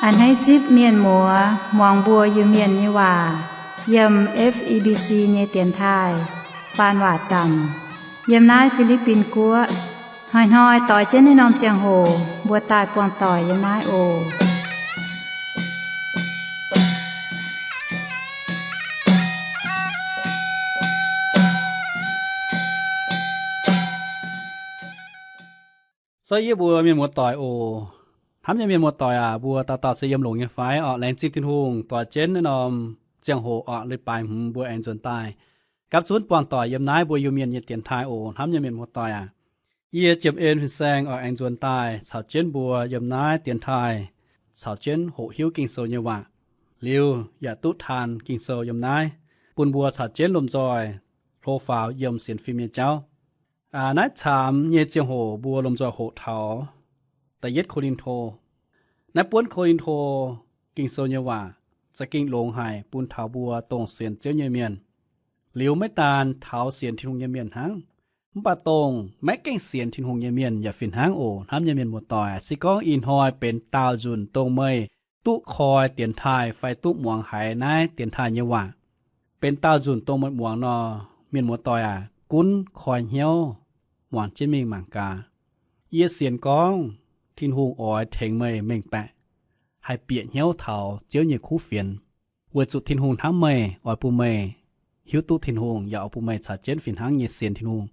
A'hneiv zipv mienh muoz muangx mbuo Iu-Mienh nyei waac yiem F E B C nyei dienx taaih faan waac zanc yiem naaiv Fi^li^bin Guoqv. Hnoi-hnoi doix jienv naaiv norm ziangh hoc mbuo daaih buangh doic yiem naaiv oc. Se yie mbuo mienh muoz-doic oc. Hnamv nyei mienh muoz-doic aac, mbuo dauh dauh se yiem longx nyei fai orqc? Laengz zingh Tin-Hungh doix jienv naaiv norm ziangh hoc orqc, leiz-baaix hmz mbuo aengx nzuonx daaih gapv zunv buangh doic yiem naaiv mbuo Iu-Mienh nyei dienx taaih oc. Hnamv nyei mienh muoz-doic aac, yie Jiem En fin-saeng oix aengx nzuonx daaih caux jienv mbuo yiem naaiv dienx taaih caux jienv hoqc hiuv Ging-Sou nyei waac, liuz yaac duqv taan Ging-Sou yiem naaiv bun mbuo caux jienv lomh nzoih hlo faaux yiem sienx fim nyei jauv. Naaiv caamx nyei ziangh hoc mbuo lomh nzoih hoqc taux Da'yietv Ko^lin^to. Naaiv buonv Ko^lin^to Ging-Sou nyei waac za'gengh longx haic bun taux mbuo dongh sienx Ziouv nyei mienh. Liuz maiv daan taux sienx Tin-Hungh nyei mienh hnangv, mv baac dongh maiv gaengh sienx Tin-Hungh nyei mienh yaac fih hnangv oc. Hnamv nyei mienh muoz-doic, se gorngv ih hnoi benx daauh nzunc dongh meih duqv koi dienx taaih fai duqv muangx haiz naaiv dienx taaih nyei waac, benx daauh nzunc dongh meih muangx nor, mienh muoz-doic aac, gunv koi hnyouv muangx jienv mingh mangc gaax. Yie sienx gorngv Tin-Hungh oix tengx meih mengh baeqc, haih bieqc hnyouv taux Ziouv nyei kuv fienx, weic zuqc Tin-Hungh hnamv meih, oix bun meih hiuv duqv Tin-Hungh, yaac oix bun meih caux jienv fih hnangv nyei sienx Tin-Hungh,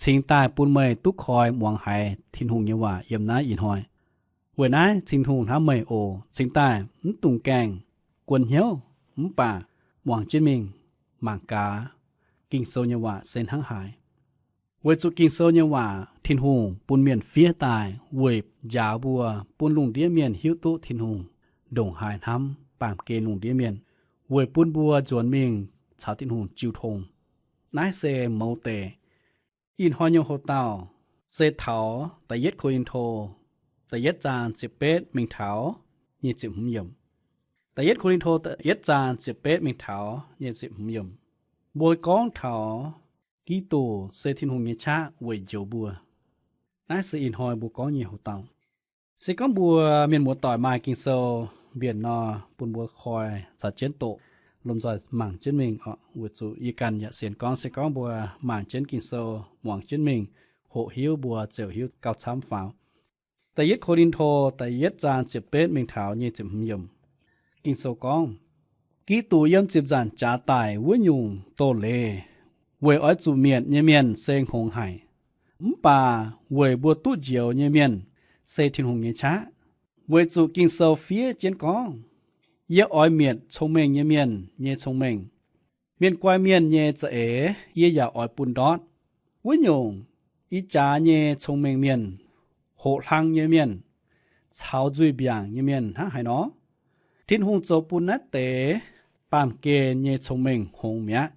cingx daaih bun meih duqv koi muangx haiz Tin-Hungh nyei waac yiem naaiv ih hnoi. Weic naaiv Tin-Hungh hnamv meih oc. Cingx daaih mv dungx gaengh guon hnyouv, mv baac muangx jienv mingh mangc gaax Ging-Sou nyei waac se hnangv haaix. Weic zuqc Ging-Sou nyei waac Tin-Hungh bun mienh fiev daaih weic njaaux mbuo, bun lungh ndiev mienh hiuv duqv Tin-Hungh ndongc haaix hnamv baamh gen lungh ndiev mienh, weic bun mbuo nzuonx mingh caux Tin-Hungh jiu tong. Naaiv se mouz deix. Ih hnoi nyei hoc-dauh se taux Da'yietv Ko^lin^to da'yietv zaang ziepc betv mingh taux nyic ziepc hmz yiemc. Da'yietv Ko^lin^to da'yietv zaang ziepc betv mingh taux nyic ziepc hmz yiemc. Mbuo gorngv taux Giduc se Tin-Hungh nyei qaqv weic njoux mbuo. Naaiv se ih hnoi mbuo gorngv nyei hoc-dauh. Se gorngv mbuo mienh muoz-doic maaih Ging-Sou mbienc nor, bun mbuo koi caux jienv doqc, lomh nzoih mangc jienv mingh oc. Weic zuqc yie ganh yaac sienx gorngv se gorngv mbuo mangc jienv Ging-Sou, muangx jienv mingh, hoqc hiuv, mbuo ziouc hiuv gauh camv faaux. Da'yietv Ko^lin^to da'yietv zaang ziepc betv mingh taux nyic ziepc hmz yiemc. Ging-Sou gorngv, Giduc yiem ziepc nzaangc jaax daic wuov nyungc doz-leiz weic oix zuqc mietc nyei mienh se hngongx haic, mv baac weic mbuo duqv njoux nyei mienh se Tin-Hungh nyei qaqv. Weic zuqc Ging-Sou fiev jienv gorngv, Yie oix mietc cong-mengh nyei mienh nyei cong-mengh. Mienh guai mienh nyei za'eix yie yaac oix bun ndortv. Wuov nyungc, ih jaax nyei cong-mengh mienh, hoqc hlang nyei mienh, caux nzuih mbiaangc nyei mienh hnangv haaix nor? Tin-Hungh zoux bun naaiv deix baamh gen nyei cong-mengh hngongx mi'aqv.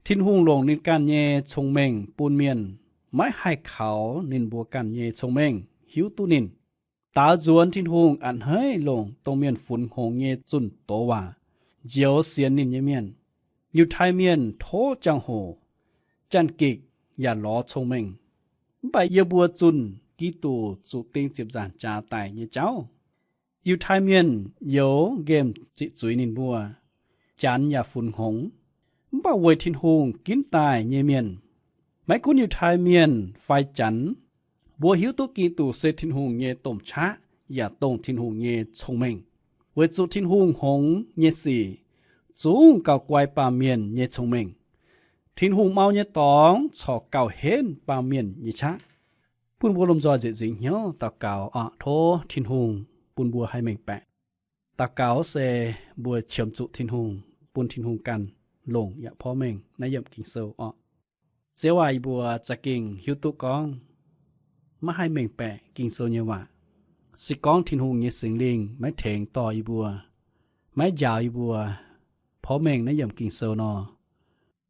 Tin-Hungh longc ninh ganh nyei cong-mengh bun mienh maiv haih kaux ninh mbuo ganh nyei cong-mengh hiuv duqv ninh. Daaux nzuonx Tin-Hungh a'hneiv longc dongh mienh funx hngongx nyei zunh doz waac njoux sienx ninh nyei mienh. Yiutai Mienh tov jangx-hoc, janx-gikc yaac lorz cong-mengh. Mv baac yie mbuo zunh Giduc zuqc ding ziepc nzaangc jaax daic nyei jauv, Yiutai Mienh youx nqemh ziqc zuiz ninh mbuo, janx yaac funx hngongx. Mv baac weic Tin-Hungh ginv daaih nyei mienh, maiv gunv Yiutai Mienh fai janx, mbuo hiuv duqv Giduc se Tin-Hungh nyei domh qaqv yaac dongh Tin-Hungh nyei cong-mengh. Weic zuqc Tin-Hungh hngongx nyei sic zungv gauh guai baamh mienh nyei cong-mengh. Tin-Hungh mau nyei dorngx corc gauh henv baamh mienh nyei qaqv. Bun mbuo lomh nzoih nzieqc nzingx hnyouv daux gaux oc. Tov Tin-Hungh bun mbuo haih mengh baeqc. Daux gaux se mbuo qiemx zuqc Tin-Hungh, bun Tin-Hungh ganh longc yaac porv mengh naaiv yiemc Ging-Sou oc. Ziouv aac, yie mbuo za'gengh hiuv duqv gorngv maiv haih mengh baeqc Ging-Sou nyei waac. Se gorngv Tin-Hungh nyei Singx Lingh maiv tengx dorh yie mbuo, maiv njaaux yie mbuo porv mengh naaiv yiemc Ging-Sou nor,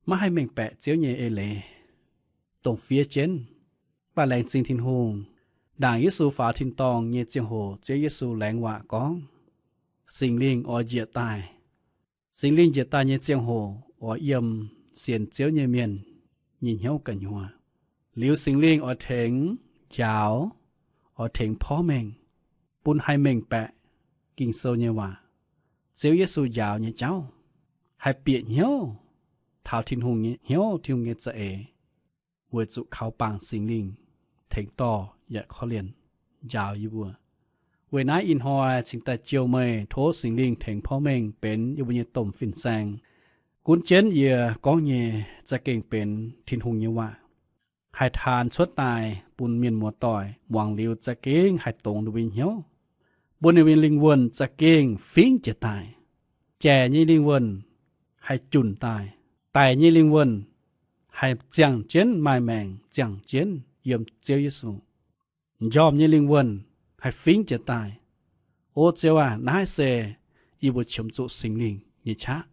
maiv haih mengh baeqc Ziouv nyei eix leiz dongh fiev jienv. Mv baac laengz zingh Tin-Hungh, ndaangc Yesu faaux tin-dorngh nyei ziangh hoc Ziouv Yesu laengz waac gorngv, Singx Lingh oix njiec daaih. Singx Lingh njiec daaih nyei ziangh hoc oix yiem sienx Ziouv nyei mienh nyei hnyouv gu'nyuoz. Liuz Singx Lingh oix tengx njaaux, oix tengx porv mengh, bun haih mengh baeqc Ging-Sou nyei waac, Ziouv Yesu njaaux nyei jauv, haih bieqc hnyouv taux Tin-Hungh nyei hnyouv, Tin-Hungh nyei za'eix, weic zuqc kaux bangc Singx Lingh tengx dorh yaac korv-lienh njaaux yie mbuo. Weic naaiv ih hnoi cingx daaih jouh meih tov Singx Lingh tengx porv mengh benx yie mbuo nyei domh fin-saeng. Gunv jienv yie gorngv nyei za'gengh benx Tin-Hungh nyei waac, haih taan cuotv daaih bun mienh muoz-doic muangx liuz za'gengh haih dongz ninh mbuo nyei hnyouv, bun ninh mbuo nyei lingh wuonh za'gengh fingx jiez daaih. Jaic nyei lingh wuonh haih junc daaih. Daic nyei lingh wuonh haih ziangh jienv maaih maengc, ziangh jienv yiem Ziouv Yesu. Njormh nyei lingh wuonh haih fingx jiez daaih. O Ziouv aac, naaiv se yie mbuo qiemx zuqc Singx Lingh nyei qaqv.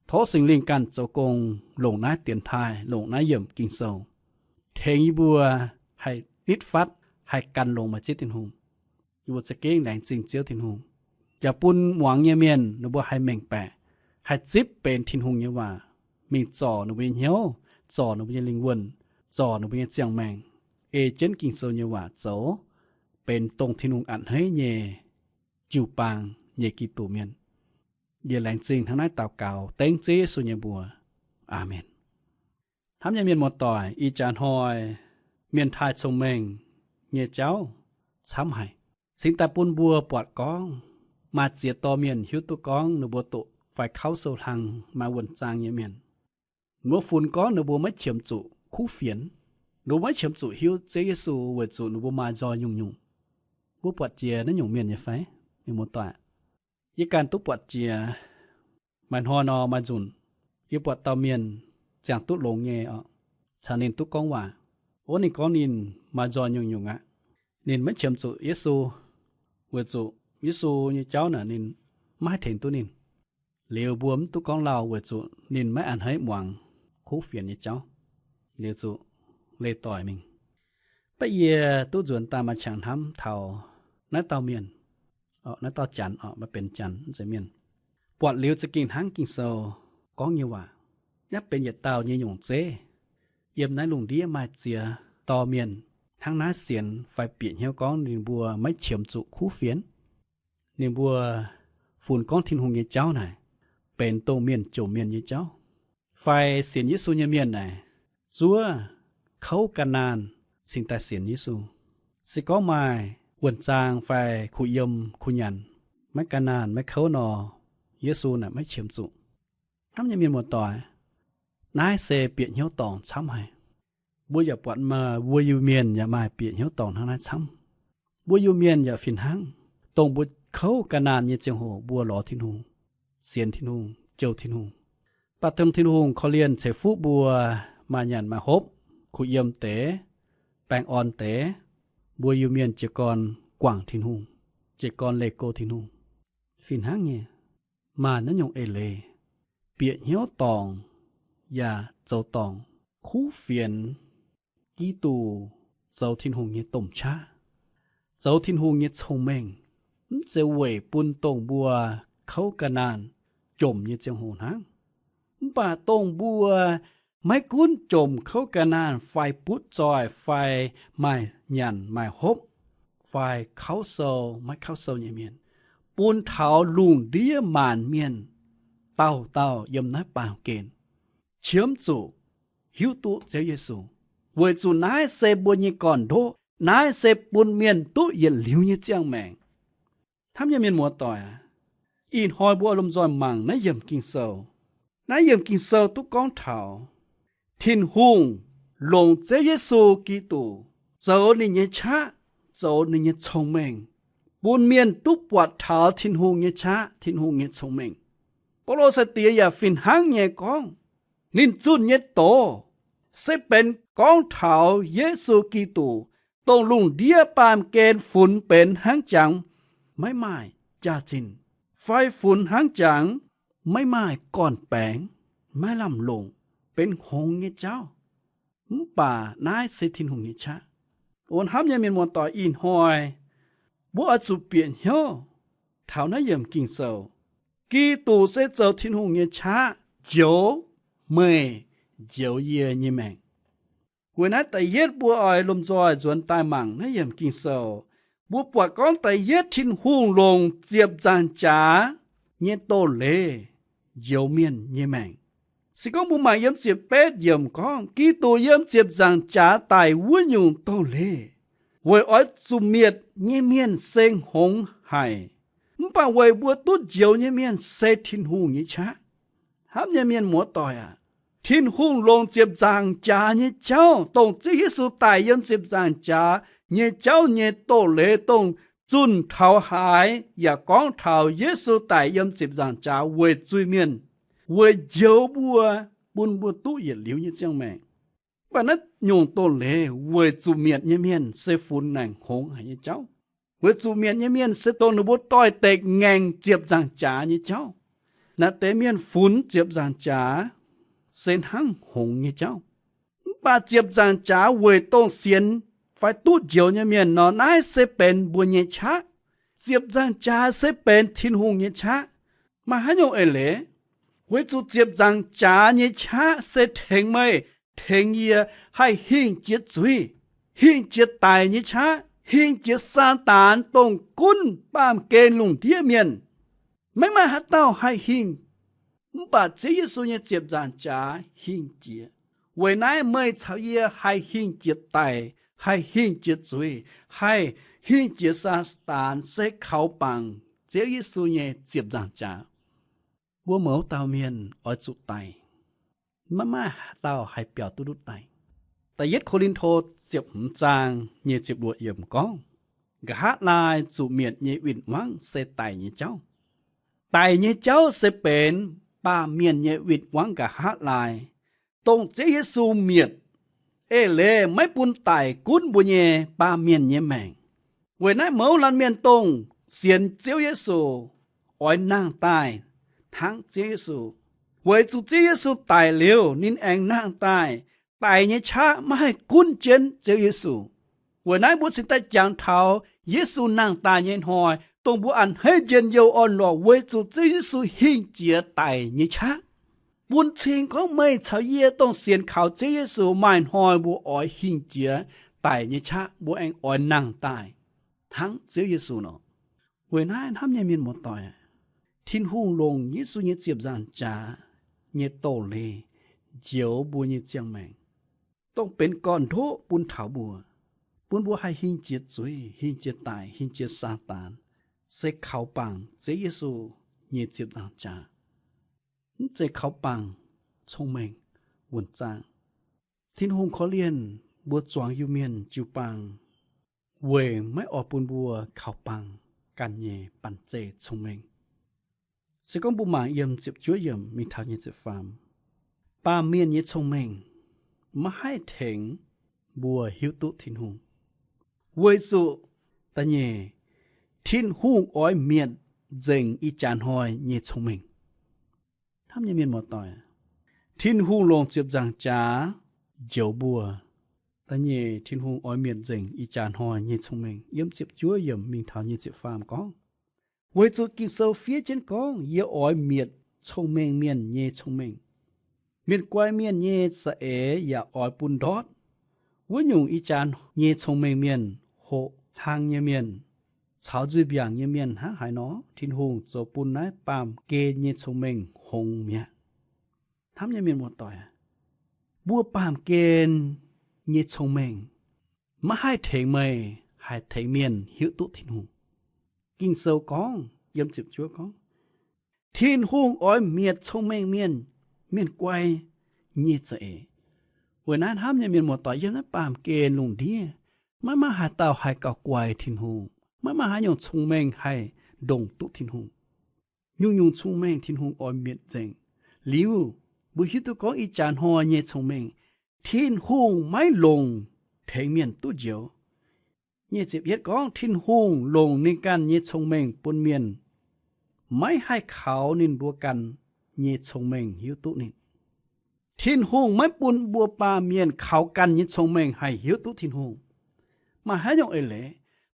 Tov Singx Lingh ganh zoux gong longc naaiv dienx taaih, longc naaiv yiemc Ging-Sou, tengx yie mbuo haih nitv fatv, haih gan longx maaih zieqv Tin-Hungh. Yie mbuo za'gengh laengz zingh Ziouv Tin-Hungh, yaac bun muangx nyei mienh ninh mbuo haih mengh baeqc, haih zipv benx Tin-Hungh nyei waac, mingh zorc ninh mbuo nyei hnyouv, zorc ninh mbuo nyei lingh wuonh, zorc ninh mbuo nyei ziangh maengc, ei jienv Ging-Sou nyei waac zoux, benx dongh Tin-Hungh a'hneiv nyei jiu-baang nyei Giduc mienh. Yie laengz zingh hnangv naaiv daux gaux dengv Ziouv Yesu nyei mbuox. Aamen. Hnamv nyei mienh muoz-doic, ih jaax hnoi mienh taaih cong-mengh nyei jauv camv haic. Cingx daaih bun mbuo buatc gorngv maaih ziex dorh mienh hiuv duqv gorngv ninh mbuo doqc fai kauv sou hlang maaih wuonh zaang nyei mienh, ninh mbuo funx gorngv ninh mbuo maiv qiemx zuqc kuv fienx. Ninh mbuo maiv qiemx zuqc hiuv Ziouv Yesu weic zuqc ninh mbuo maaih nzoih nyungc-nyungc. Mbuo buatc jiex naaiv nyungc mienh nyei fai? Mienh muoz-doic, yie ganh duqv buatc jiex. Maaih hnoi nor maaih nzunc, yie buatc dauh mienh ziangh duqv longx nyei oc, caux ninh duqv gorngv waac. Ov, ninh gorngv ninh maaih nzoih nyungc-nyungc aqv. Ninh maiv qiemx zuqc Yesu, weic zuqc Yesu nyei jauv naaic ninh maiv haih tengx duqv ninh. Liuz mbuo mv duqv gorngv lauh weic zuqc ninh maiv a'hneiv muangx kuv fienx nyei jauv. Liuz zuqc leih doic mingh. Beiv yie duqv nzuonx daaih maaih qangx hnamv taux naaiv dauh mienh, naaiv dauh Janx oc, maaih benx Janx mv zeiz mienh. Buatc liuz za'gengh hnangv Ging-Sou gorngv nyei waac, naaiv benx yietc dauh nyei nyungc zeiv. Yiem naaiv lungh ndiev maaih ziex dorh mienh hnangv naaiv sienx fai bieqc hnyouv gorngv ninh mbuo maiv qiemx zuqc kuv fienx. Ninh mbuo funx gorngv Tin-Hungh nyei jauv naaic benx dongh mienh jomc mienh nyei jauv, fai sienx Yesu nyei mienh naaic zuov kouv ga'naanh cingx daaih sienx Yesu. Se gorngv maaih wuonh zaang fai kuh yiem kuh nyanc, maiv ga'naanh maiv kouv nor, Yesu naaic maiv qiemx zuqc. Hnamv nyei mienh muoz-doic, naaiv se bieqc hnyouv dorngc camv haic. Mbuo yaac buatc maaih mbuo Iu-Mienh yaac maaih bieqc hnyouv dorngc hnangv naaiv camv. Mbuo Iu-Mienh yaac fih hnangv, dongh mbuo kouv ga'naanh nyei ziangh hoc mbuo lorz Tin-Hungh, sienx Tin-Hungh, jouh Tin-Hungh. Mv baac dongh Tin-Hungh korv-lienh ceix fuqv mbuo maaih nyanc maaih hopv, kuh yiem deix, baengh orn deix, mbuo Iu-Mienh jiez gorn guangc Tin-Hungh, jiez gorn leih go Tin-Hungh. Fih hnangv nyei, maaih naaiv nyungc eix leiz, bieqc hnyouv dorngc yaac zoux dorngc kuv fienx Giduc zoux Tin-Hungh nyei domh qaqv, zoux Tin-Hungh nyei cong-mengh, mv zeiz weic bun dongh mbuo kouv ga'naanh jomc nyei ziangh hoc hnangv. Mv baac dongh mbuo maiv gunv jomc kouv ga'naanh fai butv zoih fai maaih nyanc maaih hopv fai kauv sou maiv kauv sou nyei mienh, bun taux lungh ndiev maanc mienh dauh dauh yiem naaiv baamh gen qiemx zuqc hiuv duqv Ziouv Yesu, weic zuqc naaiv se mbuo nyei gorn-ndoqv. Naaiv se bun mienh duqv yietc liuz nyei ziangh maengc. Hnamv nyei mienh muoz-doic aac, ih hnoi mbuo lomh nzoih mangc naaiv yiemc Ging-Sou. Naaiv yiemc Ging-Sou duqv gorngv taux Tin-Hungh longc Ziouv Yesu Giduc zoux ninh nyei qaqv, zoux ninh nyei cong-mengh, bun mienh duqv buatc taux Tin-Hungh nyei qaqv, Tin-Hungh nyei cong-mengh. Baulo sai-diex yaac fih hnangv nyei gorngv, ninh zunh nyei doz se benx gorngv taux Yesu Giduc, dongh lungh ndiev baamh gen funx benx hnangv jangx, maiv maaih jaax-zinh, fai funx hnangv jangx, maiv maaih gorn-baengx, maiv lamh longc, benx hngongx nyei jauv. Mv baac naaiv se Tin-Hungh nyei qaqv. O hnamv nyei mienh muoz-doic, ih hnoi mbuo oix zuqc bieqc hnyouv taux naaiv yiemc Ging-Sou. Giduc se zoux Tin-Hungh nyei qaqv njoux meih njoux yie nyei maengc. Weic naaiv da'yietv mbuo oix lomh nzoih nzuonx daaih mangc naaiv yiemc Ging-Sou, mbuo buatc gorngv da'yietv Tin-Hungh longc ziepc nzaangc jaax nyei doz-leiz njoux mienh nyei maengc. Se gorngv mbuo mangc yiem ziepc betv yiemc gorngv, Giduc yiem ziepc nzaangc jaax daic wuov nyungc doz-leiz weic oix zuqc mietc nyei mienh se hngongx haic, mv baac weic mbuo duqv njoux nyei mienh se Tin-Hungh nyei qaqv. Hnamv nyei mienh muoz-doic aac, Tin-Hungh longc ziepc nzaangc jaax nyei jauv, dongh Ziouv Yesu daic yiem ziepc nzaangc jaax nyei jauv nyei doz-leiz, dongh zunh taux haaix yaac gorngv taux Yesu daic yiem ziepc nzaangc jaax weic zuiz-mienh, weic njoux mbuo, bun mbuo duqv yietc liuz nyei ziangh maengc. Mv baac naaiv nyungc doz-leiz weic zuqc mietc nyei mienh se funx naaic hngongx haic nyei jauv. Weic zuqc mietc nyei mienh se dongh ninh mbuo doix-dekc ngaengc ziepc nzaangc jaax nyei jauv. Naaiv deix mienh funx ziepc nzaangc jaax se hnangv hngongx nyei jauv. Mv baac ziepc nzaangc jaax weic dongh sienx fai duqv njoux nyei mienh nor, naaiv se benx mbuo nyei qaqv. Ziepc nzaangc jaax se benx Tin-Hungh nyei qaqv. Maaih haaix nyungc eix leiz? Weic zuqc ziepc nzaangc jaax nyei qaqv se tengx meih, tengx yie haih hingh jiex zuiz, hingh jiex daic nyei qaqv, hingh jiex Saadaan dongh gunv baamh gen lungh ndiev mienh. Maiv maaih haaix dauh haih hingh, mv baac Ziouv Yesu nyei ziepc nzaangc jaax hingh jiex. Weic naaiv meih caux yie haih hingh jiex daic, haih hingh jiex zuiz, haih hingh jiex Saadaan se kaux bangc Ziouv Yesu nyei ziepc nzaangc jaax. Mbuo mouz dauh mienh oix zuqc daic. Maiv maaih haaix dauh haih biaux duqv ndutv daic. Da'yietv Ko^lin^to ziepc hmz zaang nyei ziepc luoqc yiemc gorngv, nqa'haav laai zuqc mietc nyei win-wangv se daic nyei jauv. Daic nyei jauv se benx baamh mienh nyei win-wangv nqa'haav laai, dongh Ziouv Yesu mietc. Eix leiz maiv bun daic gunv mbuo nyei baamh mienh nyei maengc. Weic naaiv mouz laanh mienh dongh sienx Ziouv Yesu oix nangh daaih hnangv Ziouv Yesu. Weic zuqc Ziouv Yesu daic liuz ninh aengx nangh daaih. Daic nyei qaqv maiv haih gunv jienv Ziouv Yesu. Weic naaiv mbuo cingx daaih jangx taux Yesu nangh daaih nyei hnoi, dongh mbuo a'hneiv njien-youh orn-lorqc weic zuqc Ziouv Yesu hingh jiex daic nyei qaqv. Bun cing gorngv meih caux yie dongh sienx kaux Ziouv Yesu maaih hnoi mbuo oix hingh jiex daic nyei qaqv, mbuo aengx oix nangh daaih hnangv Ziouv Yesu nor. Weic naaiv hnamv nyei mienh muoz-doic, Tin-Hungh longc Yesu nyei ziepc nzaangc jaax nyei doz-leiz njoux mbuo nyei ziangh maengc, dongh benx gorn-ndoqv bun taux mbuo, bun mbuo haih hingh jiex zuiz, hingh jiex daic, hingh jiex Saadaan, se kaux bangc Ziouv Yesu nyei ziepc nzaangc jaax. Mv zeiz kaux bangc cong-mengh wuonh zaangv. Tin-Hungh korv-lienh mbuo zuangx Iu-Mienh jiu-baang weic maiv oix bun mbuo kaux bangc ganh nyei banh zeic cong-mengh. Se gorngv mbuo mangc yiem ziepc juov yiemc mingh taux nyei ziepc faam, baamh mienh nyei cong-mengh maiv haih tengx mbuo hiuv duqv Tin-Hungh. Weic zuqc da'nyeic, Tin-Hungh oix mietc nzengc ih jaax hnoi nyei cong-mengh. Hnamv nyei mienh muoz-doic, Tin-Hungh longc ziepc nzaangc jaax njoux mbuo. Da'nyeic, Tin-Hungh oix mietc nzengc ih jaax hnoi nyei cong-mengh. Yiem ziepc juov yiemc mingh taux nyei ziepc faam gorngv, weic zuqc Ging-Sou fiev jienv gorngv, Yie oix mietc cong-mengh mienh nyei cong-mengh. Mienh guai mienh nyei za'eix yaac oix bun ndortv. Wuov nyungc ih jaax nyei cong-mengh mienh, hoqc hlang nyei mienh, caux nzuih mbiaangc nyei mienh hnangv haaix nor, Tin-Hungh zoux bun naaiv baamh gen nyei cong-mengh hngongx mi'aqv. Hnamv nyei mienh muoz-doic, mbuo baamh gen nyei cong-mengh maiv haih tengx meih haih tengx mienh hiuv duqv Tin-Hungh. Ging-Sou gorngv, yiem ziepc juov gorngv, Tin-Hungh oix mietc cong-mengh mienh, mienh guai nyei za'eix. Weic naaiv hnamv nyei mienh muoz-doic, yiem naaiv baamh gen lungh ndiev, maiv maaih haaix dauh haih gauh guai Tin-Hungh. Maiv maaih haaix nyungc cong-mengh haih ndongc duqv Tin-Hungh. Nyungc-nyungc cong-mengh Tin-Hungh oix mietc nzengc. Liuz, mbuo hiuv duqv gorngv ih jaax hnoi nyei cong-mengh, Tin-Hungh maiv longc tengx mienh duqv njoux. Nyic ziepc yietv gorngv Tin-Hungh longc ninh ganh nyei cong-mengh bun mienh, maiv haih kaux ninh mbuo ganh nyei cong-mengh hiuv duqv ninh. Tin-Hungh maiv bun mbuo baamh mienh kaux ganh nyei cong-mengh haih hiuv duqv Tin-Hungh. Maaih haaix nyungc eix leiz?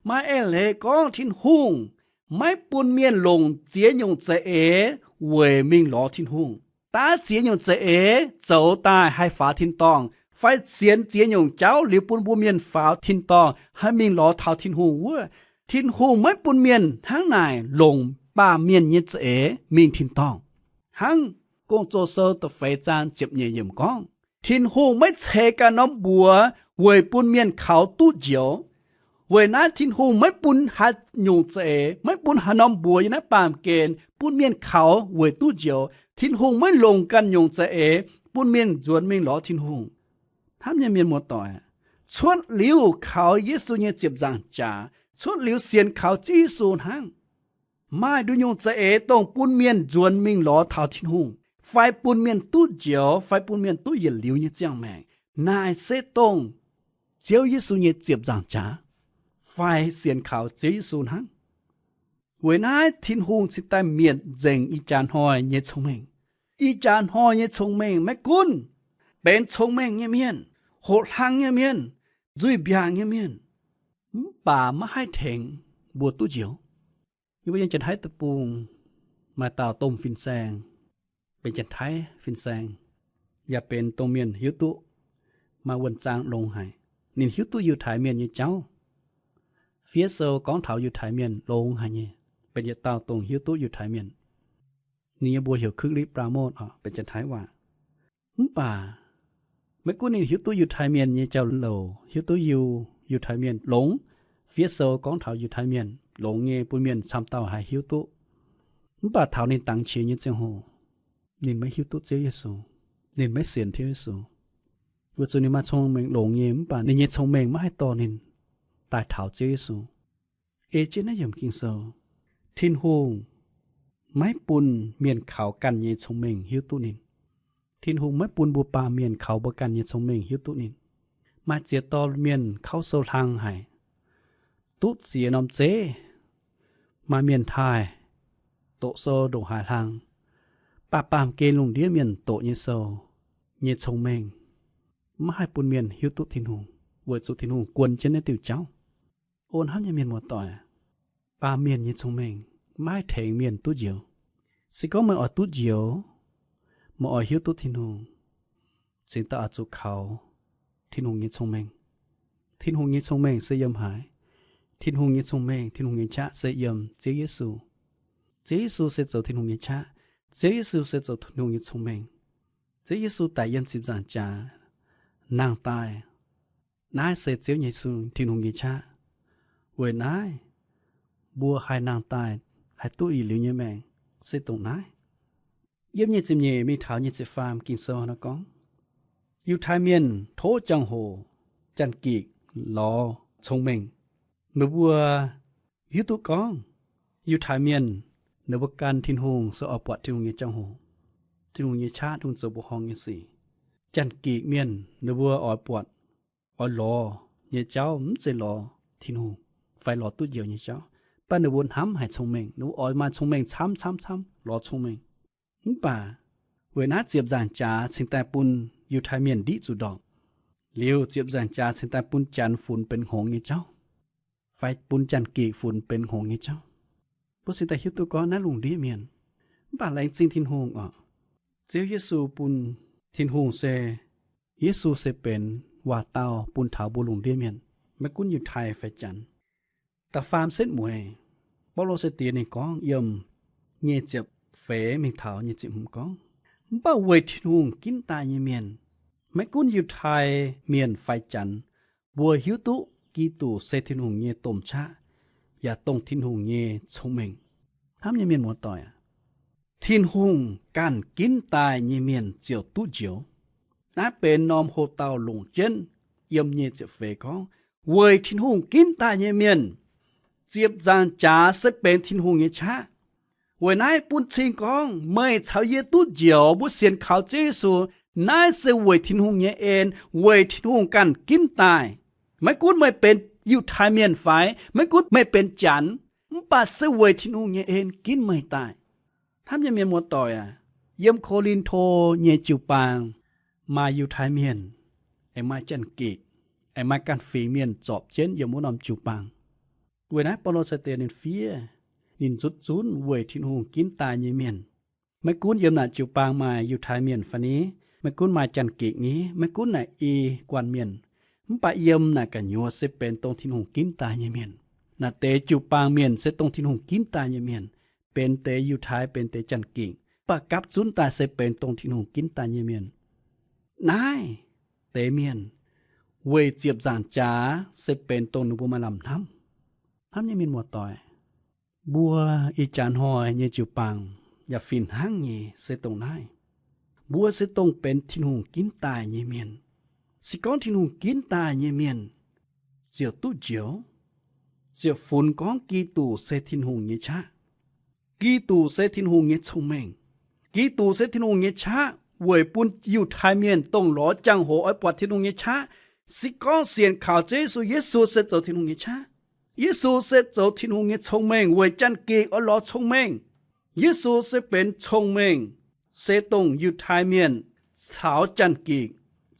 Maaih eix leiz gorngv Tin-Hungh maiv bun mienh longc ziex nyungc za'eix weic mingh lorz Tin-Hungh. Daav ziex nyungc za'eix zoux daaih haih faaux tin-dorngh, fai sienx ziex nyungc jauv liuz bun mbuo mienh faaux tin-dorngh haih mingh lorz taux Tin-Hungh wuov. Tin-Hungh maiv bun mienh hnangv naaic longc baamh mienh nyei za'eix mingh tin-dorngh. Hnangv Gong-Zoh sou da'feix zaang ziepc nyeic yiemc gorngv, Tin-Hungh maiv ceix ganh norm mbuox weic bun mienh kaux duqv njoux. Weic naaiv Tin-Hungh maiv bun haaix nyungc za'eix, maiv bun haaix norm mbuox yiem naaiv baamh gen bun mienh kaux weic duqv njoux. Tin-Hungh maiv longc ganh nyungc za'eix bun mienh nzuonx mingh lorz Tin-Hungh. Hnamv nyei mienh muoz-doic, cuotv liuz kaux Yesu nyei ziepc nzaangc jaax, cuotv liuz sienx kaux Ziouv Yesu hnangv. Maaih nduqc nyungc za'eix dongh bun mienh nzuonx mingh lorz taux Tin-Hungh, fai bun mienh duqv njoux, fai bun mienh duqv yietc liuz nyei ziangh maengc. Naaic se dongh Ziouv Yesu nyei ziepc nzaangc jaax, fai sienx kaux Ziouv Yesu hnangv. Weic naaiv Tin-Hungh cingx daaih mietc nzengc ih jaax hnoi nyei cong-mengh. Ih jaax hnoi nyei cong-mengh maiv gunv benx cong-mengh nyei mienh, hoqc hlang nyei mienh, nzuih mbiaangc nyei mienh, mv baac maiv haih tengx mbuo duqv njoux. Yie mbuo yiem Janx-Taiv deic-bung maaih dauh domh fin-saeng, benx Janx-Taiv fin-saeng, yaac benx dongh mienh hiuv duqv maaih wuonh zaang longx haic. Ninh hiuv duqv Yiutai Mienh nyei jauv. Fiev sou gorngv taux Yiutai Mienh longx haic nyei, benx yietc dauh dongh hiuv duqv Yiutai Mienh. Ninh nyei mbuox heuc Kukli Bramon oc, benx Janx-Taiv waac. Mv baac maiv gunv ninh hiuv duqv Yiutai Mienh nyei jauv-louc, hiuv duqv Yiu, Yiutai Mienh longx, fiev sou gorngv taux Yiutai Mienh longx nyei bun mienh camv dauh haih hiuv duqv. Mv baac taux ninh dangx qiex nyei ziangh hoc, ninh maiv hiuv duqv Ziouv Yesu. Ninh maiv sienx Ziouv Yesu. Weic zuqc ninh maaih cong-mengh longx nyei, mv baac ninh nyei cong-mengh maiv haih dorh ninh daaih taux Ziouv Yesu. Ei jienv naaiv yiemc Ging-Sou, Tin-Hungh maiv bun mienh kaux ganh nyei cong-mengh hiuv duqv ninh. Tin-Hungh maiv bun mbuo baamh mienh kaux mbuo ganh nyei cong-mengh hiuv duqv ninh. Maaih ziex dorh mienh kauv sou hlang haic, duqv ziex norm zeiv. Maaih mienh taaih doqc sou ndongc haaix hlang, baac baamh gen lungh ndiev mienh doqc nyei sou nyei cong-mengh maiv haih bun mienh hiuv duqv Tin-Hungh, weic zuqc Tin-Hungh guon jienv naaiv diuh jauv. O hnamv nyei mienh muoz-doic, baamh mienh nyei cong-mengh maiv haih tengx mienh duqv njoux. Se gorngv meih oix duqv njoux, meih oix hiuv duqv Tin-Hungh, cingx daaih oix zuqc kaux Tin-Hungh nyei cong-mengh. Tin-Hungh nyei cong-mengh se yiem haaix? Tin-Hungh nyei cong-mengh, Tin-Hungh nyei qaqv se yiem Ziouv Yesu. Ziouv Yesu se zoux Tin-Hungh nyei qaqv. Ziouv Yesu se zoux Tin-Hungh nyei cong-mengh. Ziouv Yesu daic yiem ziepc nzaangc jaax nangh daaih. Naaiv se Ziouv Yesu, Tin-Hungh nyei qaqv. Weic naaiv mbuo haih nangh daaih, haih duqv yietc liuz nyei maengc se dongh naaiv. Yiem nyic ziepc nyeic mingh taux nyic ziepc faam Ging-Sou nor gorngv, Yiutai Mienh tov jangx-hoc Janx-Gikc lorz cong-mengh. Meih mbuo hiuv duqv gorngv, Yiutai Mienh, ninh mbuo gan Tin-Hungh se oix buatc Tin-Hungh nyei jangx-hoc, Tin-Hungh nyei qaqv, Tin-Hungh zoux mbuoqc horngh nyei sic. Janx-Gikc Mienh ninh mbuo oix buatc, oix lorz nyei jauv mv zeiz lorz Tin-Hungh fai lorz duqv njoux nyei jauv. Mv baac ninh mbuo hnamv haic cong-mengh, ninh mbuo oix maaih cong-mengh camv camv camv, lorz cong-mengh. Mv baac weic naaiv ziepc nzaangc jaax cingx daaih bun Yiutai Mienh ndiqv zuqc ndorpc. Liuz ziepc nzaangc jaax cingx daaih bun Janx funx benx hngongx nyei jauv, fai bun Janx-Gikc funx benx hngongx nyei jauv. Mbuo cingx daaih hiuv duqv gorngv naaiv lungh ndiev mienh. Mv baac laengz zingh Tin-Hungh oc. Ziouv Yesu bun, Tin-Hungh se, Yesu se benx waac-dauh bun taux mbuo lungh ndiev mienh, maiv gunv Yiutai fai Janx. Da'faam setv mueiz, Baulo se diex ninh gorngv yiem nyic ziepc feix mingh taux nyic ziepc hmz gorngv, mv baac weic Tin-Hungh ginv daaih nyei mienh, maiv gunv Yiutai Mienh fai Janx, mbuo hiuv duqv Giduc se Tin-Hungh nyei domh qaqv, yaac dongh Tin-Hungh nyei cong-mengh. Hnamv nyei mienh muoz-doic aac, Tin-Hungh ganh ginv daaih nyei mienh ziouc duqv njoux. Naaiv benx norm hoc-dauh longc jienv yiem nyic ziepc feix gorngv, weic Tin-Hungh ginv daaih nyei mienh, ziepc nzaangc jaax se benx Tin-Hungh nyei qaqv. Weic naaiv bun cing gorngv meih caux yie duqv njoux, mbuo sienx kaux Ziouv Yesu, naaiv se weic Tin-Hungh nyei en, weic Tin-Hungh ganh ginv daaih. Maiv gunv meih benx Yiutai Mienh fai, maiv gunv meih benx Janx, mv baac se weic Tin-Hungh nyei en ginv meih daaih. Hnamv nyei mienh muoz-doic aac, yiem Ko^lin^to nyei jiu-baang maaih Yiutai Mienh, aengx maaih Janx-Gikc, aengx maaih ganh fingx mienh zorpc jienv yiem wuov norm jiu-baang. Weic naaiv Baulo sai-diex ninh fiev, ninh nzutv zunv weic Tin-Hungh ginv daaih nyei mienh. Maiv gunv yiem naaic jiu-baang maaih Yiutai Mienh fai ni, maiv gunv maaih Janx-Gikc ni, maiv gunv naaic i guanh mienh, mv baac yiem naaic gu'nyuoz se benx dongh Tin-Hungh ginv daaih nyei mienh. Naaic deix jiu-baang mienh se dongh Tin-Hungh ginv daaih nyei mienh, benx deix Yiutai, benx deix Janx-Ging, mv baac gapv zunv daaih se benx dongh Tin-Hungh ginv daaih nyei mienh. Naaiv deix mienh weic ziepc nzaangc jaax se benx dongh ninh mbuo maaih lamh hnamv. Hnamv nyei mienh muoz-doic, mbuo ih jaax hnoi nyei jiu-baang yaac fih hnangv nyei se dongh naaiv. Mbuo se dongh benx Tin-Hungh ginv daaih nyei mienh. Se gorngv Tin-Hungh ginv daaih nyei mienh ziouc duqv njoux, ziouc funx gorngv Giduc se Tin-Hungh nyei qaqv. Giduc se Tin-Hungh nyei cong-mengh. Giduc se Tin-Hungh nyei qaqv weic bun Yiutai Mienh dongh lorz jangx-hoc oix buatc Tin-Hungh nyei qaqv. Se gorngv sienx kaux Ziouv Yesu, Yesu se zoux Tin-Hungh nyei qaqv. Yesu se zoux Tin-Hungh nyei cong-mengh weic Janx-Ging oix lorz cong-mengh. Yesu se benx cong-mengh, se dongh Yiutai Mienh caux Janx-Ging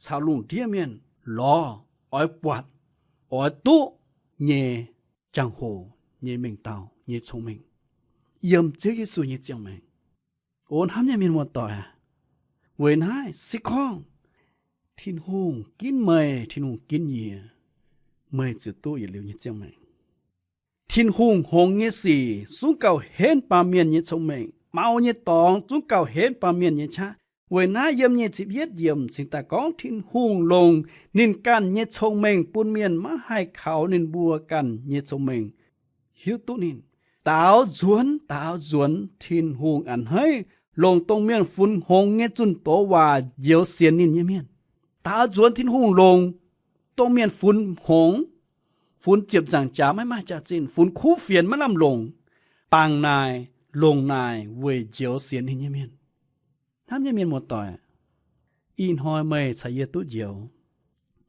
caux lungh ndiev mienh lorz, oix buatc, oix duqv nyei jangx-hoc, nyei mengh dauh, nyei cong-mengh, yiem Ziouv Yesu nyei ziangh maengc. O hnamv nyei mienh muoz-doic aac, weic naaiv se gorngv Tin-Hungh ginv meih, Tin-Hungh ginv yie, meih ziouc duqv yietc liuz nyei ziangh maengc. Tin-Hungh hngongx nyei sic zungv gauh henv baamh mienh nyei cong-mengh, mau nyei dorngx zungv gauh henv baamh mienh nyei qaqv. Weic naaiv yiem nyic ziepc yietv yiemc cingx daaih gorngv Tin-Hungh longc ninh ganh nyei cong-mengh bun mienh maiv haih kaux ninh mbuo ganh nyei cong-mengh hiuv duqv ninh. Daaux nzuonx, daaux nzuonx Tin-Hungh a'hneiv longc dongh mienh funx hngongx nyei zunh doz waac njoux sienx ninh nyei mienh. Daaux nzuonx Tin-Hungh longc dongh mienh funx hngongx, funx ziepc nzaangc jaax maiv maaih jaax-zinh, funx kuv fienx maiv lamh longc, bangc naaic, longc naaic weic njoux sienx ninh nyei mienh. Hnamv nyei mienh muoz-doic, ih hnoi meih caux yie duqv njoux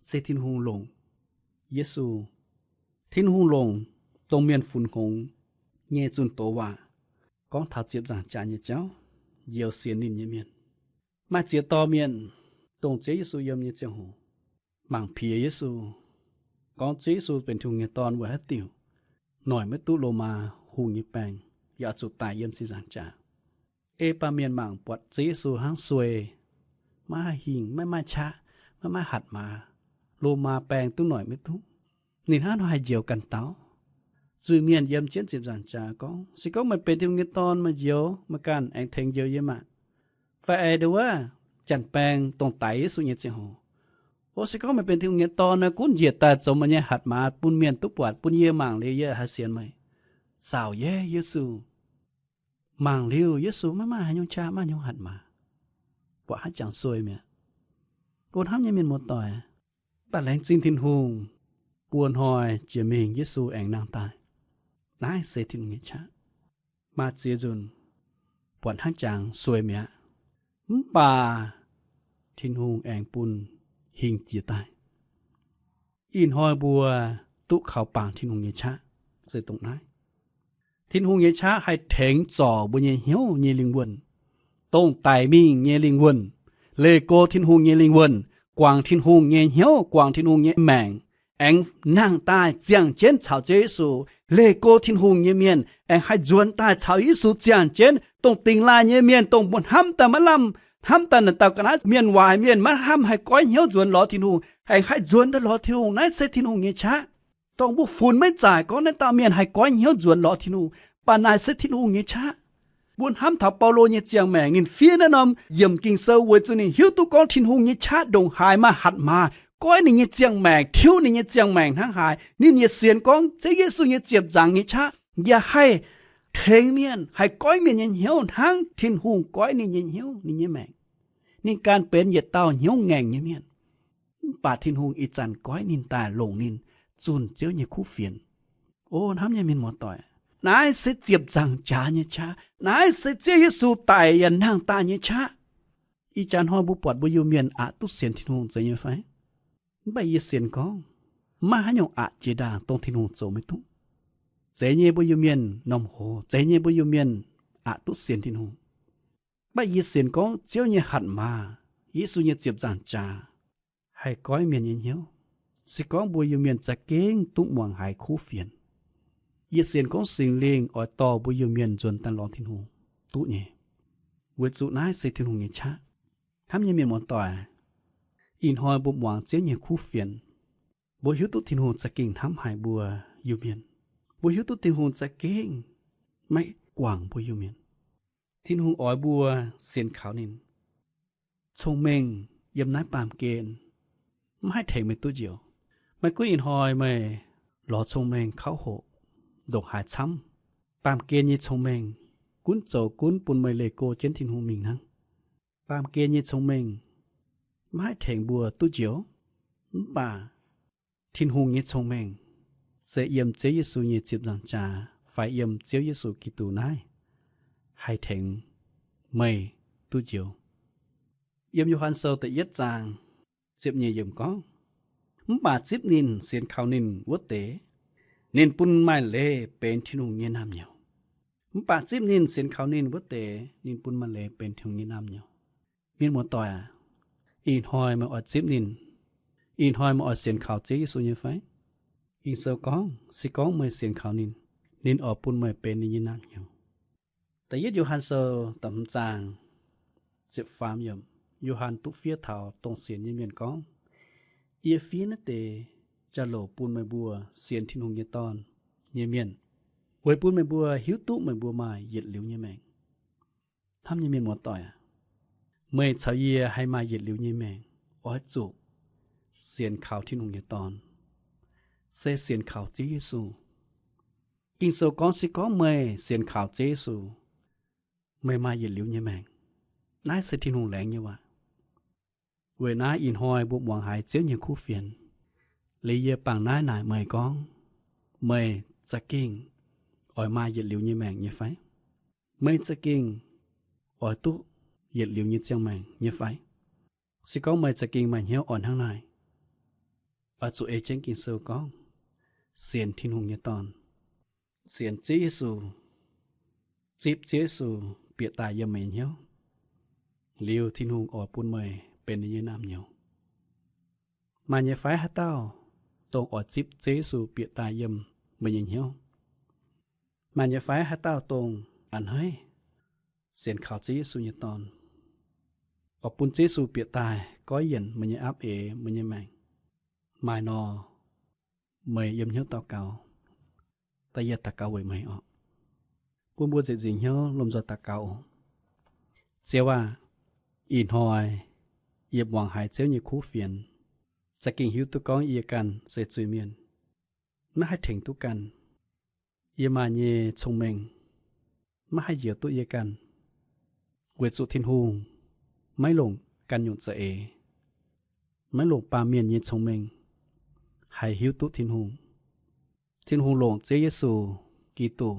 se Tin-Hungh longc Yesu. Tin-Hungh longc dongh mienh funx hngongx nyei zunh doz waac gorngv taux ziepc nzaangc jaax nyei jauv njoux sienx ninh nyei mienh. Maaih ziex dorh mienh dongh Ziouv Yesu yiem nyei ziangh hoc mangc piex Yesu, gorngv Ziouv Yesu benx Tin-Hungh nyei Dorn weic haaix diuc noic maiv duqv Lomaa hungh nyei baeng, yaac zuqc daic yiem ziepc nzaangc jaax. Ei baamh mienh mangc buatc Ziouv Yesu hnangv suei, maiv haih hingh, maiv maaih qaqv, maiv maaih hatc maaz, Lomaa baeng duqv noic maiv duqv. Ninh hnangv nor haih njoux ganh dauh. Zuiz-mienh yiem jienv ziepc nzaangc jaax gorngv, se gorngv meih benx Tin-Hungh nyei Dorn, meih njoux meih ganh aengx tengx njoux yie maah! Fai ei ndo wuov janx-baeng dongh daix Yesu nyei ziangh hoc, o, se gorngv meih benx Tin-Hungh nyei Dorn nor, gunv njiec daaih zoux meih nyei hatc maaz bun mienh duqv buatc, bun yie mangc liuz yie haih sienx meih. Saauc yeiv Yesu. Mangc liuz Yesu maiv maaih haaix nyungc qaqv, maiv maaih haaix nyungc hatc maaz, buatc haaix jangx suei mi'aqv. O hnamv nyei mienh muoz-doic, mv baac laengz zingh Tin-Hungh, buo hnoi jiex mingh Yesu aengx nangh daaih. Naaiv se Tin-Hungh nyei qaqv. Maaih ziex nzunc buatc hnangv jangx suei mi'aqv, mv baac Tin-Hungh aengx bun hingh jiex daaih. Ih hnoi mbuo duqv kaux bangc Tin-Hungh nyei qaqv se dongh naaiv. Tin-Hungh nyei qaqv haih tengx zorc mbuo nyei hnyouv nyei lingh wuonh, dongh daic mingh nyei lingh wuonh, leih go Tin-Hungh nyei lingh wuonh, guangc Tin-Hungh nyei hnyouv, guangc Tin-Hungh nyei maengc, aengx nangh daaih ziangh jienv caux Ziouv Yesu. Leih go Tin-Hungh nyei mienh aengx haih nzuonx daaih caux Yesu ziangh jienv. Dongh dingx laaih nyei mienh, dongh mbuo hnamv daaih maiv lamh, hnamv daaih naaic dauh ga'naaiv mienh waaic mienh, maiv hnamv haih goiv hnyouv nzuonx lorz Tin-Hungh, aengx haih nzuonx daaih lorz Tin-Hungh. Naaiv se Tin-Hungh nyei qaqv. Dongh mbuo funx maiv zaaic gorngv naaiv dauh mienh haih goiv hnyouv nzuonx lorz Tin-Hungh, mv baac naaic se Tin-Hungh nyei qaqv. Mbuo hnamv taux Baulo nyei ziangh maengc, ninh fiev naaiv norm yiemc Ging-Sou weic zuqc ninh hiuv duqv gorngv Tin-Hungh nyei qaqv ndongc haaix maaih hatc maaz goiv ninh nyei ziangh maengc, tiuv ninh nyei ziangh maengc hnangv haaix. Ninh yietc sienx gorngv Ziouv Yesu nyei ziepc nzaangc nyei qaqv yaac haih tengx mienh, haih goiv mienh nyei hnyouv hnangv Tin-Hungh goiv ninh nyei hnyouv, ninh nyei maengc. Ninh ganh benx yietc dauh hnyouv ngaengc nyei mienh, mv baac Tin-Hungh ih zanc goiv ninh daaih longc ninh zunh Ziouv nyei kuv fienx. O hnamv nyei mienh muoz-doic, naaiv se ziepc nzaangc jaax nyei qaqv. Naaiv se Ziouv Yesu daic yaac nangh daaih nyei qaqv. Ih jaax hnoi mbuo buatc mbuo Iu-Mienh aqc duqv sienx Tin-Hungh zeiz nyei fai? Mv baac yie sienx gorngv maiv haaix nyungc aqc jiex ndaangc dongh Tin-Hungh zoux maiv duqv. Zeiz nyei mbuo Iu-Mienh norm hoz, zeiz nyei mbuo Iu-Mienh aqc duqv sienx Tin-Hungh. Mv baac yie sienx gorngv Ziouv nyei hatc maaz, Yesu nyei ziepc nzaangc jaax haih goiv mienh nyei hnyouv. Se gorngv mbuo Iu-Mienh za'gengh duqv muangx haiz kuv fienx, yie sienx gorngv Singx Lingh oix dorh mbuo Iu-Mienh nzuonx daaih lorz Tin-Hungh duqv nyei. Weic zuqc naaiv se Tin-Hungh nyei qaqv. Hnamv nyei mienh muoz-doic, ih hnoi mbuo muangx Ziouv nyei kuv fienx, mbuo hiuv duqv Tin-Hungh za'gengh hnamv haic mbuo Iu-Mienh. Mbuo hiuv duqv Tin-Hungh za'gengh maiv guangc mbuo Iu-Mienh. Tin-Hungh oix mbuo sienx kaux ninh. Cong-mengh yiem naaiv baamh gen maiv haih tengx meih duqv njoux. Maiv gunv ih hnoi meih lorz cong-mengh kauv hoqc, ndongc haaix camv, baamh gen nyei cong-mengh gunv zoux gunv bun meih leih go jienv Tin-Hungh mingh hnangv. Baamh gen nyei cong-mengh maiv haih tengx mbuo duqv njoux. Mv baac Tin-Hungh nyei cong-mengh se yiem Ziouv Yesu nyei ziepc nzaangc jaax fai yiem Ziouv Yesu Giduc naaiv haih tengx meih duqv njoux. Yiem Yo^han Sou da'yietv zaang ziepc nyeic yiemc gorngv, Mv baac zipv ninh sienx kaux ninh wuov deix, ninh bun maaih leiz benx Tin-Hungh nyei naamh nyouz. Mv baac zipv ninh sienx kaux ninh wuov deix, ninh bun maaih leiz benx Tin-Hungh nyei naamh nyouz. Mienh muoz-doic aac, ih hnoi meih oix zipv ninh? Ih hnoi meih oix sienx kaux Ziouv Yesu nyei fai? Ging-Sou gorngv, se gorngv meih sienx kaux ninh, ninh oix bun meih benx ninh nyei naamh nyouz. Da'yietv Yo^han Sou da'hmz zaang ziepc faam yiemc, Yo^han duqv fiev taux dongh sienx nyei mienh gorngv, Yie fiev naaiv deix jauv-louc bun meih mbuo sienx Tin-Hungh nyei Dorn nyei mienh, weic bun meih mbuo hiuv duqv meih mbuo maaih yietc liuz nyei maengc. Hnamv nyei mienh muoz-doic aac, meih caux yie haih maaih yietc liuz nyei maengc oix zuqc sienx kaux Tin-Hungh nyei Dorn, se sienx kaux Ziouv Yesu. Ging-Sou gorngv, se gorngv meih sienx kaux Ziouv Yesu, meih maaih yietc liuz nyei maengc. Naaiv se Tin-Hungh laengz nyei waac. Weic naaiv ih hnoi mbuo muangx haiz Ziouv nyei kuv fienx, liuz yie bangc naaiv naaic meih gorngv, meih za'gengh oix maaih yietc liuz nyei maengc nyei fai? Meih za'gengh oix duqv yietc liuz nyei ziangh maengc nyei fai? Se gorngv meih za'gengh maaih hnyouv oix hnangv naaic, oix zuqc ei jienv Ging-Sou gorngv, sienx Tin-Hungh nyei Dorn, sienx Ziouv Yesu, zipv Ziouv Yesu bieqc daaih yiem meih nyei hnyouv, liuz Tin-Hungh oix bun meih benx ninh nyei naamh nyouz. Maaih nyei fai haaix dauh dongh oix zipv Ziouv Yesu bieqc daaih yiem meih nyei hnyouv? Maaih nyei fai haaix dauh dongh a'hneiv sienx kaux Ziouv Yesu nyei Dorn, oix bun Ziouv Yesu bieqc daaih goiv yienc meih nyei aapv eix, meih nyei maengc? Maaih nor, meih yiem hnyouv daux gaux. Da'yietv daux gaux weic meih oc. Bun mbuo nzieqc nzingc hnyouv lomh nzoih daux gaux oc. Ziouv aah! Ih hnoi yie muangx haiz Ziouv nyei kuv fienx, za'gengh hiuv duqv gorngv yie ganh se zuiz-mienh, maiv haih tengx duqv ganh. Yie maaih nyei cong-mengh maiv haih njoux duqv yie ganh, weic zuqc Tin-Hungh maiv longc ganh nyungc za'eix, maiv longc baamh mienh nyei cong-mengh haih hiuv duqv Tin-Hungh. Tin-Hungh longc Ziouv Yesu Giduc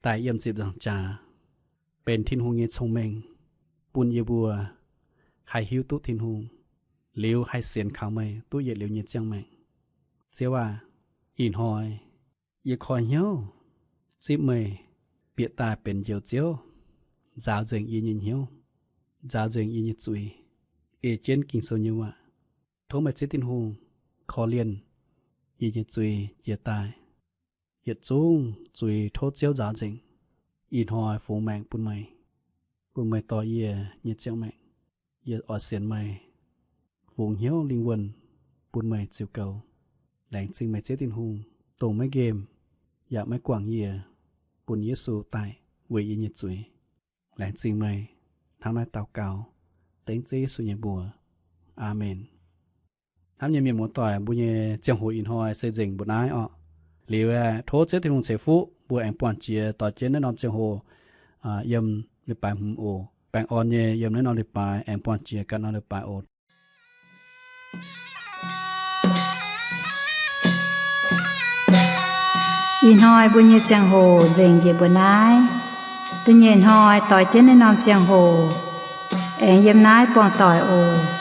daaih yiem ziepc nzaangc jaax, benx Tin-Hungh nyei cong-mengh, bun yie mbuo haih hiuv duqv Tin-Hungh, liuz haih sienx kaux meih duqv yietc liuz nyei ziangh maengc. Ziouv aah! Ih hnoi yie koi hnyouv zipv meih bieqc daaih benx Njoux Ziouv, nzaaux nzengc yie nyei hnyouv, nzaaux nzengc yie nyei zuiz, ei jienv Ging-Sou nyei waac. Tov meih Ziouv Tin-Hungh korv-lienh yie nyei zuiz jiex daaih. Yietc zungv zuiz tov Ziouv nzaaux nzengc. Ih hnoi fungx maengc bun meih, bun meih dorh yie nyei ziangh maengc. Yie oix sienx meih, fungx hnyouv lingh wuonh bun meih ziux goux. Laengz zingh meih Ziouv Tin-Hungh, dongh maiv nqemh yaac maiv guangc yie, bun Yesu daic weic yie nyei zuiz. Laengz zingh meih. Hnangv naaiv daux gaux dengv Ziouv Yesu nyei mbuox. Aamen. Hnamv nyei mienh muoz-doic, mbuo nyei ziangh hoc ih hnoi se nzengc mbuo naaiv oc. Liuz aeqv, tov Ziouv Tin-Hungh ceix fuqv mbuo aengx buangh jiex doix jienv naaiv norm ziangh hoc yiem leiz-baaix hmz oc. Baengh orn nyei yiem naaiv norm leiz-baaix aengx buangh jiex ganh norm leiz-baaix oc. Ih hnoi mbuo nyei ziangh hoc nzengc njiec mbuo naaiv. Da'nyeic hnoi doix jienv naaiv norm ziangh hoc aengx yiem naaiv buangh doic oc.